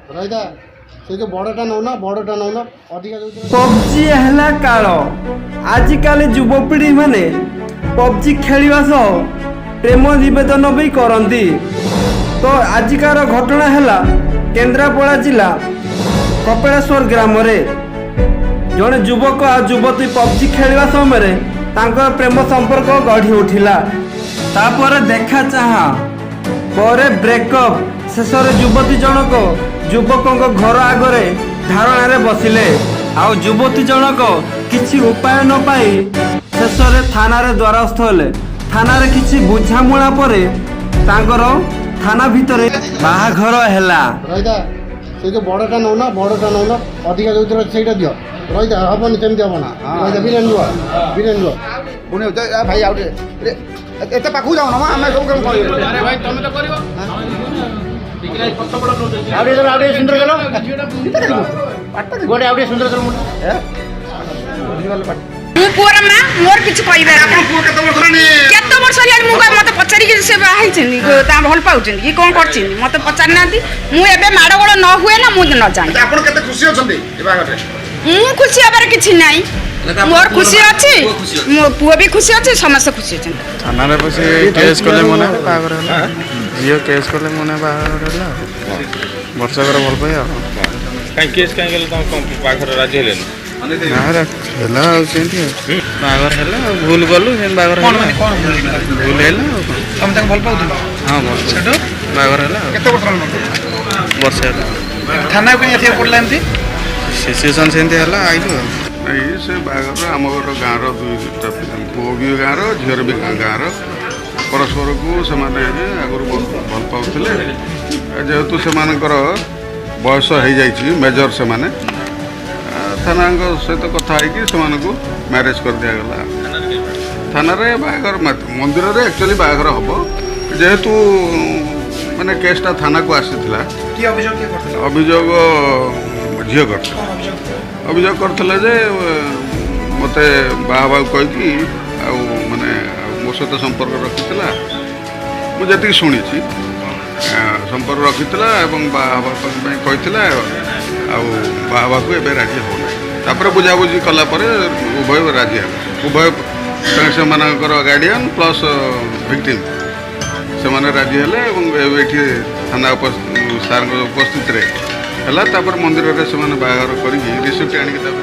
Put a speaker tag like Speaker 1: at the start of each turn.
Speaker 1: ରହିଥା, ସେ ଯୋଉ ବଡ଼ଟା ନଉନ, ବଡ଼ଟା ନଉନ ଅଧିକା ଯୋଉଥିରେ।
Speaker 2: ପବଜି ହେଲା କାଳ। ଆଜିକାଲି ଯୁବପିଢ଼ି ମାନେ ପବଜି ଖେଳିବା ସହ ପ୍ରେମ ନିବେଦନ ବି କରନ୍ତି। ତ ଆଜିକାର ଘଟଣା ହେଲା, କେନ୍ଦ୍ରାପଡ଼ା ଜିଲ୍ଲା କପିଳେଶ୍ୱର ଗ୍ରାମରେ ଜଣେ ଯୁବକ ଆଉ ଯୁବତୀ ପବଜି ଖେଳିବା ସମୟରେ ତାଙ୍କର ପ୍ରେମ ସମ୍ପର୍କ ଗଢ଼ି ଉଠିଲା। ତାପରେ ଦେଖା ଚାହାଁ ପରେ ବ୍ରେକଅପ୍, ଶେଷରେ ଯୁବତୀ ଜଣକ ଯୁବକଙ୍କ ଘର ଆଗରେ ଧାରଣାରେ ବସିଲେ। ଆଉ ଯୁବତୀ ଜଣକ କିଛି ଉପାୟ ନ ପାଇ ଶେଷରେ ଥାନାରେ ଦ୍ୱାରସ୍ଥ ହେଲେ। ଥାନାରେ କିଛି ବୁଝାମଣା ପରେ ତାଙ୍କର ଥାନା ଭିତରେ ବାହାଘର ହେଲା।
Speaker 1: ରହିଥା, ସେ ଯୋଉ ବଡ଼ଟା ନଉନ, ବଡ଼ଟା ନଉନ ଅଧିକା ଯୋଉଥିରେ ଅଛି ସେଇଟା ଦିଅ। ରହିଥା, ହବନି, ସେମିତି ହବ ନା। ରହିଥା, ବିରିୟାନୀ ରୁହ, ବିରିୟାନୀ ରୁହ।
Speaker 3: ପୁଣି ଭାଇ, ଆଉ ଟିକେ ଏତେ ପାଖକୁ ଯାଉନ ମ, ଆମେ ସବୁ କେମିତି କରିବୁ?
Speaker 4: ଆରେ ଭାଇ, ତମେ ତ କରିବ।
Speaker 1: ଆଉ ଟିକେ ଆଉ ଟିକେ ସୁନ୍ଦର କଲ ଗୋଟେ, ଆଉ ଟିକେ ସୁନ୍ଦର କଲ।
Speaker 3: ବୁଝିପାରିଲେ ପାଟି?
Speaker 5: ମୁଁ ପୁଅର ମା, ମୋର କିଛି କହିବାର ନାହିଁ।
Speaker 3: ପୁଅ କେତେ ବର୍ଷ ହେଲାଣି?
Speaker 5: କେତେ ବର୍ଷ ହେଲାଣି? ମୁଁ ମତେ ପଚାରିକି ସେ ବାହା ହେଇଛନ୍ତି, ତା ଭଲ ପାଉଛନ୍ତି କି କ'ଣ କରିଛନ୍ତି, ମତେ ପଚାରି ନାହାନ୍ତି। ମୁଁ ଏବେ ମାଡ଼ଗୋଳ ନ ହୁଏ ନା, ମୁଁ ନ ଜାଣେ।
Speaker 3: ଆପଣ କେତେ ଖୁସି ଅଛନ୍ତି ଏ ବାହାଘରରେ?
Speaker 5: ମୁଁ ଖୁସି ହେବାର କିଛି ନାହିଁ। ମୋର ଖୁସି ଅଛି, ମୋ ପୁଅ ବି ଖୁସି ଅଛି, ସମସ୍ତେ ଖୁସି ଅଛନ୍ତି।
Speaker 6: ଥାନାରେ ବସି କେସ୍ କଲେ ମନେ ବାହାଘର ହେଲା। ଝିଅ କେସ୍ କଲେ ମନେ ବାହାଘର ହେଲା। ଆଉ ବର୍ଷକର ଭଲ ପାଇବା ଆଉ।
Speaker 4: କାଇଁ କେସ୍ କାଇଁ ଗଲେ? ତମ କ'ଣ ବାହାଘର ରାଜି ହେଲେନି?
Speaker 6: ନା, ହେଲା ଆଉ ସେମିତି ଆଉ ବାହାଘର ହେଲା। ଆଉ ଭୁଲ କଲୁ, ସେମିତି ବାହାଘର ହେଲା। ଭୁଲ ହେଲା, ଆଉ କ'ଣ?
Speaker 7: ତମେ ତାଙ୍କୁ ଭଲ ପାଉଥିଲ?
Speaker 6: ହଁ, ଭଲ।
Speaker 7: ସେଠୁ
Speaker 6: ବାହାଘର ହେଲା ଆଉ।
Speaker 3: କେତେ ବର୍ଷ ହେଲାଣି?
Speaker 6: ବର୍ଷେ ହେଲା।
Speaker 7: ଥାନାକୁ କାହିଁ ଆସିବାକୁ ପଡ଼ିଲା ଏମିତି?
Speaker 6: ସିଚୁଏସନ୍ ସେମିତି ହେଲା, ଆଇଲୁ ଆଉ।
Speaker 8: ନାଇଁ, ସେ ବାହାଘର ଆମ ଘର ଗାଁର ଦୁଇଟା ପିଲା, ପୁଅ ବି ଗାଁର, ଝିଅର ବି ଗାଁର। ପରସ୍ପରକୁ ସେମାନେ ଆଗରୁ ବହୁତ ଭଲ ପାଉଥିଲେ। ଯେହେତୁ ସେମାନଙ୍କର ବୟସ ହେଇଯାଇଛି, ମେଜର ସେମାନେ, ଥାନାଙ୍କ ସହିତ କଥା ହେଇକି ସେମାନଙ୍କୁ ମ୍ୟାରେଜ୍ କରିଦିଆଗଲା ଥାନାରେ। ବାହାଘର ମନ୍ଦିରରେ ଆକ୍ଚୁଆଲି ବାହାଘର ହେବ, ଯେହେତୁ ମାନେ କେସ୍ଟା ଥାନାକୁ ଆସିଥିଲା।
Speaker 7: କିଏ ଅଭିଯୋଗ କିଏ କରିଥିଲା?
Speaker 8: ଅଭିଯୋଗ ଝିଅ କରିଥିଲା।
Speaker 7: କ'ଣ ଅଭିଯୋଗ?
Speaker 8: ଅଭିଯୋଗ କରିଥିଲା ଯେ ମୋତେ ବାହା ହେବାକୁ କହିକି ଆଉ ମାନେ ଆଉ ମୋ ସହିତ ସମ୍ପର୍କ ରଖିଥିଲା। ମୁଁ ଯେତିକି ଶୁଣିଛି, ସମ୍ପର୍କ ରଖିଥିଲା ଏବଂ ବାହା ହେବା ପାଇଁ କହିଥିଲା, ଆଉ ବାହା ହେବାକୁ ଏବେ ରାଜି ହେଉନାହିଁ। ତାପରେ ବୁଝାବୁଝି କଲା ପରେ ଉଭୟ ରାଜି ହେଲେ। ଉଭୟ ସେମାନଙ୍କର ଗାର୍ଡ଼ିଆନ୍ ପ୍ଲସ୍ ଭିକ୍ଟିମ୍, ସେମାନେ ରାଜି ହେଲେ ଏବଂ ଏବେ ଏଠି ଥାନା ସାର୍ଙ୍କ ଉପସ୍ଥିତିରେ ହେଲା। ତାପରେ ମନ୍ଦିରରେ ସେମାନେ ବାହାଘର କରିକି ରିସିପ୍ଟ ଆଣିକି ଦେବେ।